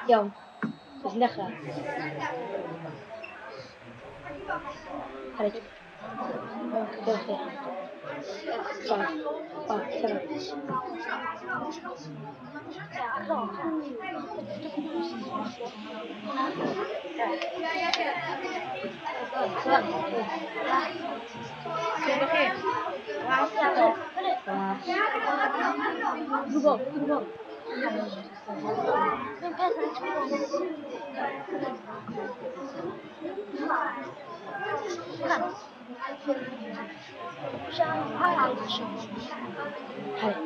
Iawn. Pwy sy'n dechrau? Harry. Diolch chi. 5, o, 7. Harry.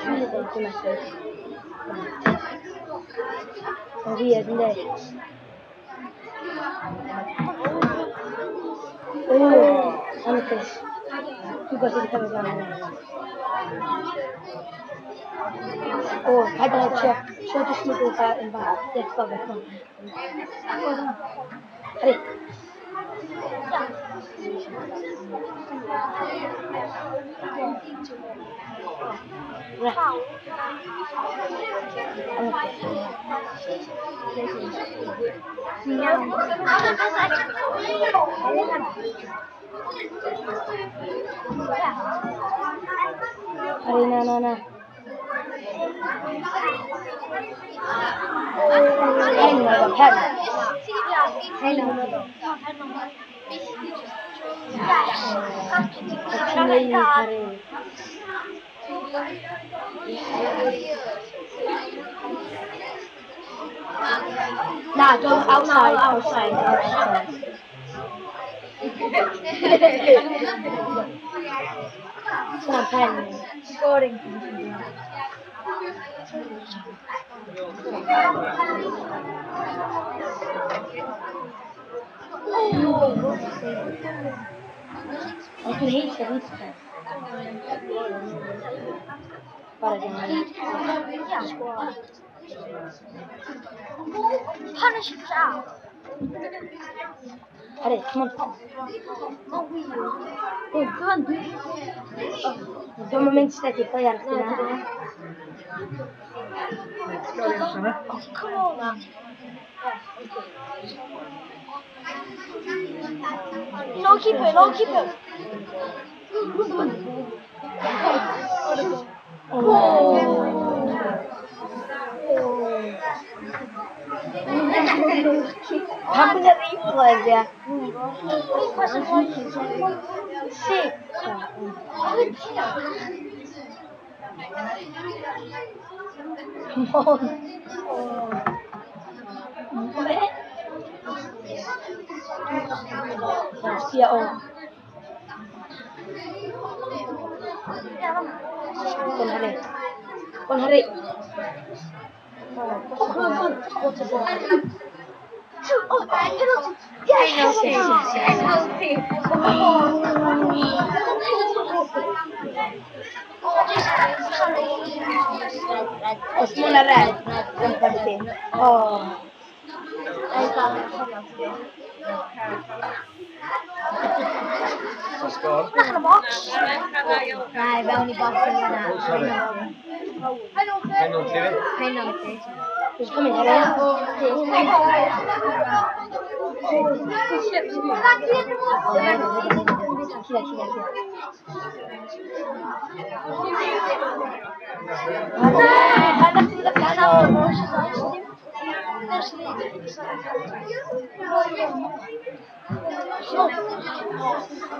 Dwi'n methu. Mae'n weird, yndi? O, anlwcus. Dwi'n gwybod sut i cymryd lan. O, paid â trio. Trio jyst mynd yn bach. Ie, stop it, come on. Harry. Harry, na, na, na. Pen, mae'n pen. Ti'n neud, Harry. Na, don't outside, outside, outside. Hwnna'n pen. Scoring. Ond dwi'n heitio hwn. Chwarae dim ond. Punish yourself. Harry, come on. Oh, come on. Dwi'n mynd steady play ar chdi na. Oh, come on, man. No keeper, no keeper. Oh. Pam bod y replays, ia? 6. Come on. Be? Sia o. Go on, Harry. Go on, Harry. Oh, come on, come on. Two, oh, penalty. Yes, Penalty. Penalty. Os mae hwnna red, yn perthyn. Oh. Sgor. Bach yn y box. Rai, fewn i box yn fyna. Penalty fi. Penalty. Who's coming, Harry? Kila, kila, kila.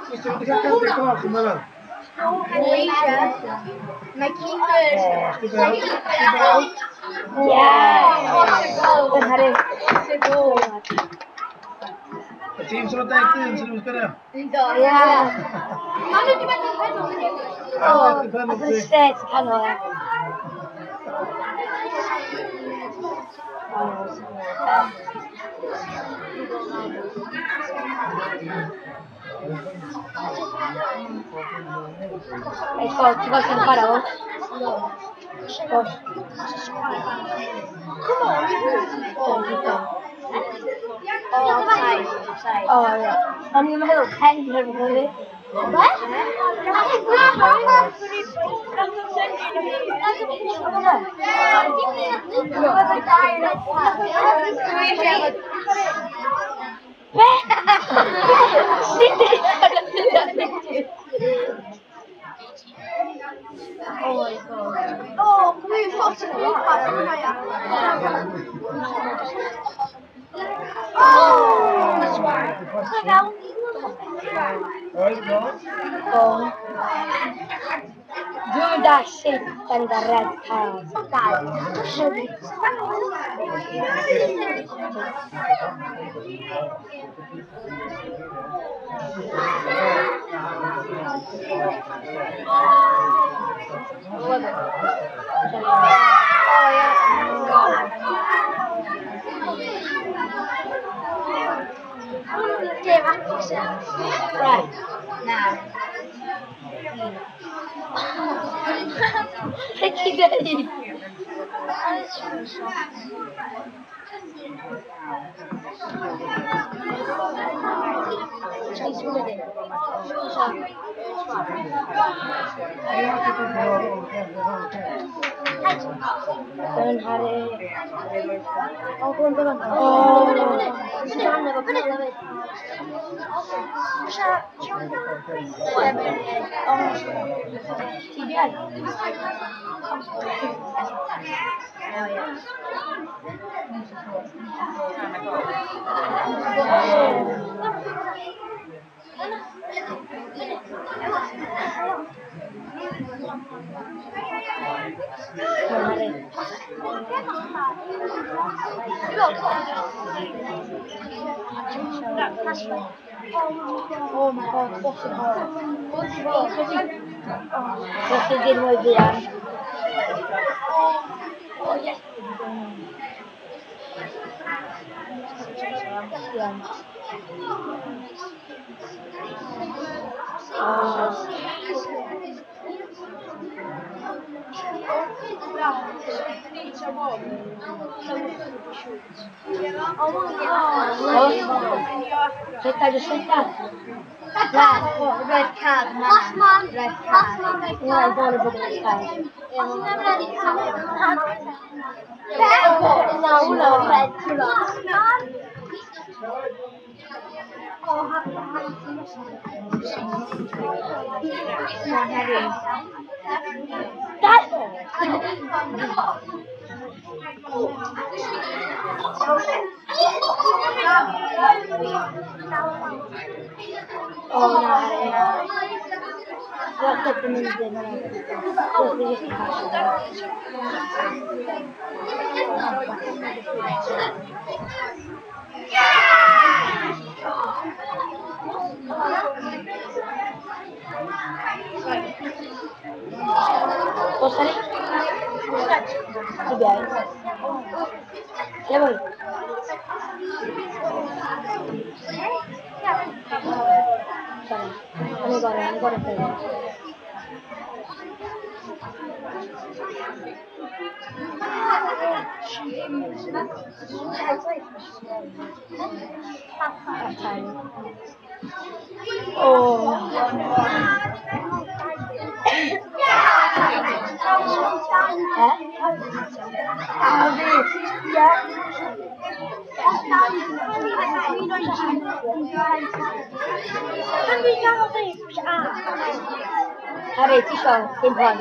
Wyt ti wedi cael cerdyn coch yn barod? Mae keepers. O, chdi fel. Chdi fel. Yes! Go, Harry. Y tîm sy'n deg dyn sy'n mynd sgorio. Yeah. A Oh, deg Ath yn penalty. straight i canol, e. Right, go, ti'n gweld sy'n chwarae o? Dos. Come on. Oh, offside. Offside. O, ie. O'n i'n meddwl pen ar fy. Be? Be? Sut ydyn? Oh my god. Oh, blue shot and blue pass. Oh! Oes, gol. Oh. Dwi'n da sut dan da red card. Right. Now. Be ti'n dweud? Yn Harry. Oh, go on, go on. Oh. TBI. Oh my god, what's it called? What's it did mwy fuan? Oh yes. Iawn. Oh. Rhedeg y rhedeg. Red card, man. Last man. Red Last card. man, red Ie, card. I don't know red card. Red Last man. Come on, Harry. That! Oh na, Harry. That's up yn mynd yn yna. Just i pasio. Dos, Harry? TBI. Lle fwy? Sorry. O'n i'n gorau, o'n i'n gorau ffilm. Half time. Oh. Eh? Yeah. Harry, ti isio dim hwn?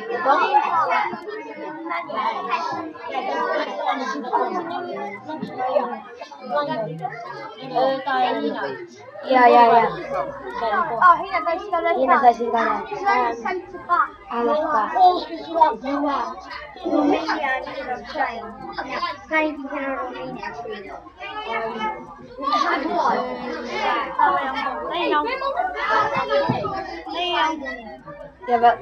Ia, ia, ia. Oh, hynna dau sydd ar Hynna ddau sydd gan Centre back. A left back. Romania, Spain. Romania. Ia, fel...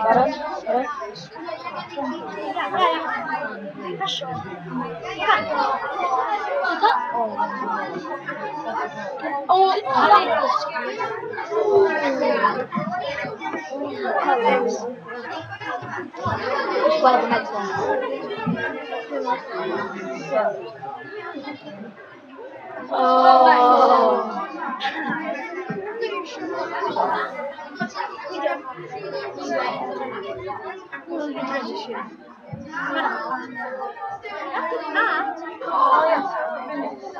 Barod? Barod? Which one the next one? Oh.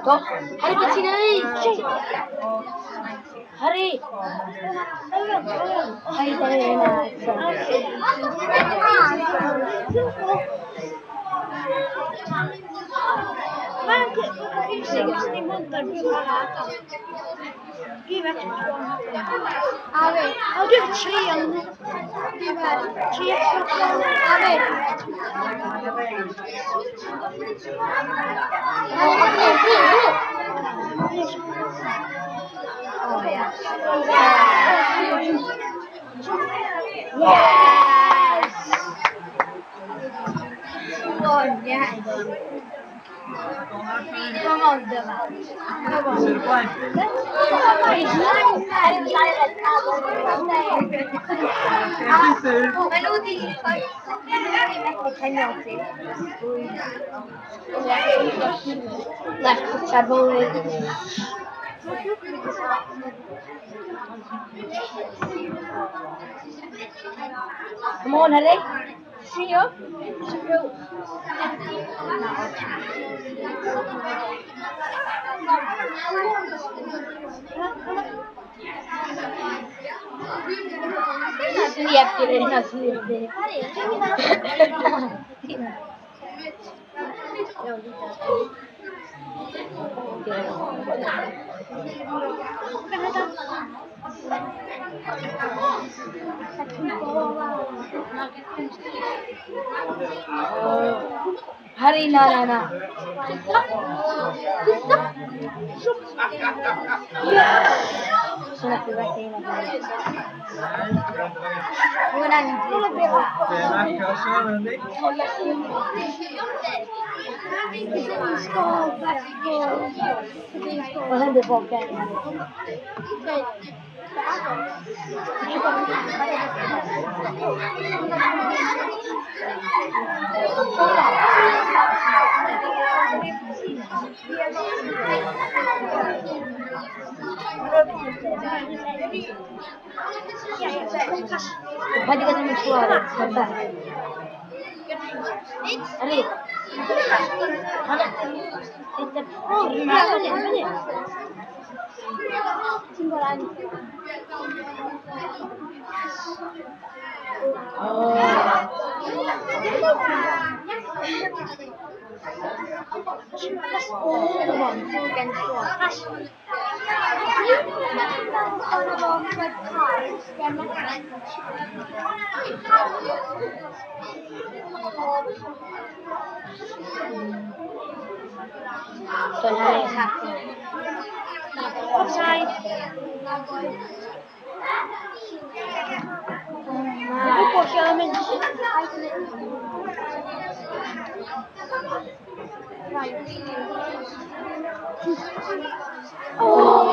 Doch, Harry, beth ti'n neud? Harry! Paid â neud hynna eto. Oh, yeah. Yes! 2-1, yes. Come on, Dylan. Come on. Sy'n y blaen? Maen nhw wedi penalty. Left foot ar volley. Come on, Harry. Trio. Trio. Slip gyda hynna, slip gyda. Harry, na, na, na. So nath i wedi hynna. Hwnna'n Wel, hyn bob gen. Paid i gadw mynd trwy ar Harry. Don't Harry. Offside. Oh!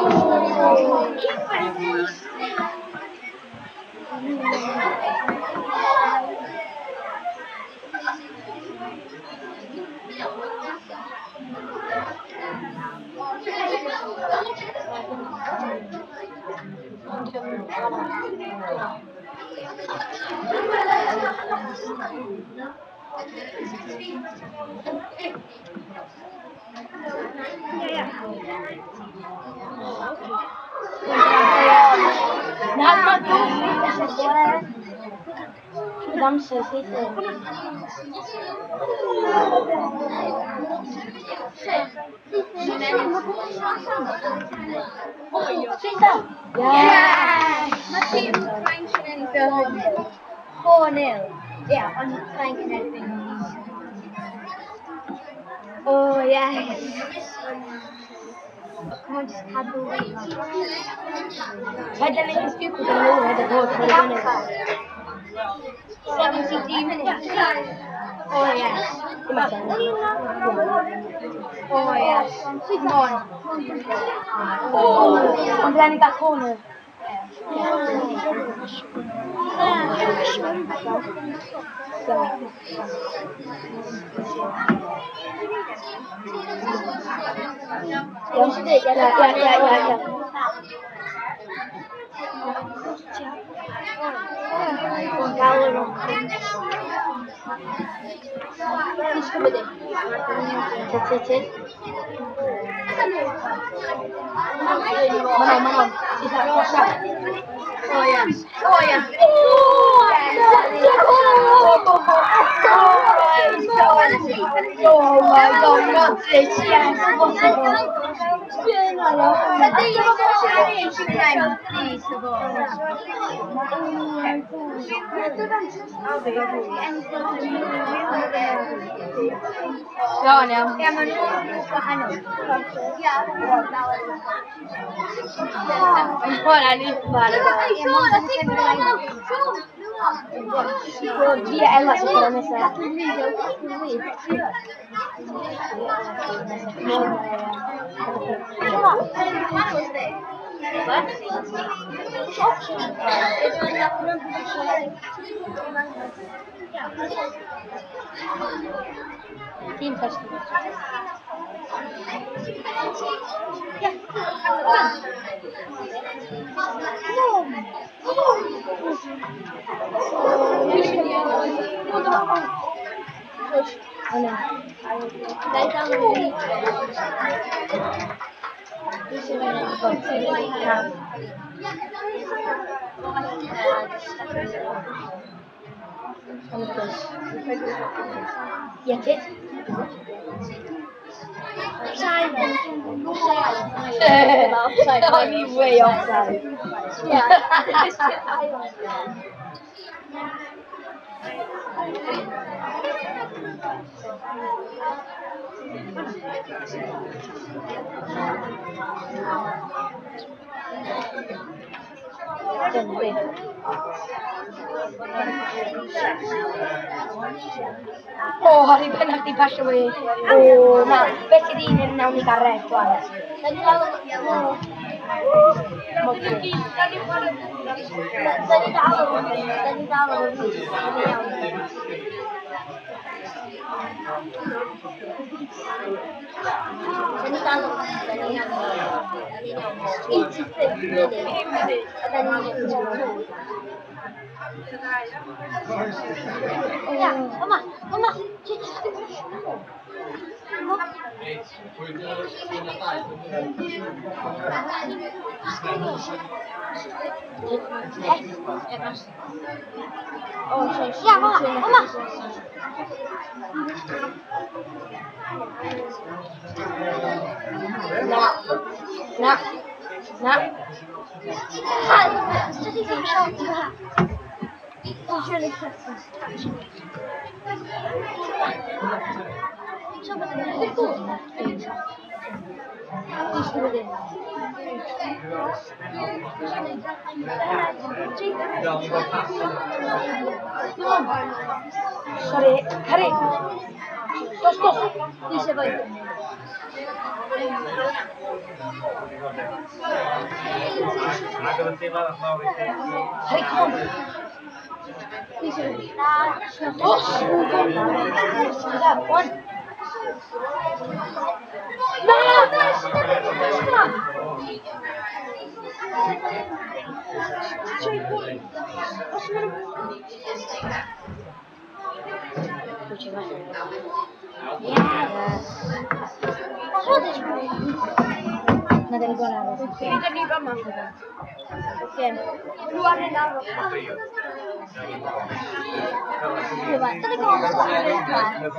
Amser, saethu. Saethu! Yes! Mae tîm Ffrainc yn ennill 4-0. Yeah, ond Ffrainc yn erbyn. Oh, yes. Come on, just cadw. Paid â mynd yn stupid yn ôl, rhaid â ddod, rhaid â fyny. 73 minutes. Oh, yes. Dim allan. Oh, yes. Come on. Ond byddai'n ni gael corner. Iawn. Ie, ie, ie, ie, ie. Gael yr Ti, ti, ti. Manon, Manon. Ti Oh, yes. Oh, yes. Oh my God, what a chance. What a goal. Iawn, iawn. Ie, maen nhw'n gwahanol. Hwnna'n uffar. Sean, I think we're on now. Sean! Fi a Ella sy'n chwarae nesaf. Tîm festival. O na. Ie, ti? Offside. Offside. Offside. O'n i way offside. Dyna be. O, Harry penalty pasio fi. O, na. Beth sydd un yn nawn ni gael red, wan. Da ni dal yn iawn. Da ni dal yn da ni iawn. Da ni iawn. 85 minutes. A da ni'n 2. Ia, yma, yma. Ia, yma, yma. Na. Na. Na. Ha, dydy ddim shot yma. Oh, really So, Sorry, Harry. Dos, dos. Fi eisiau fwy. Harry, come on. Dos. One. Na! Na! Yes! Na, da ni gorau. Da ni fama. Rwan yn awr. Dyna gol.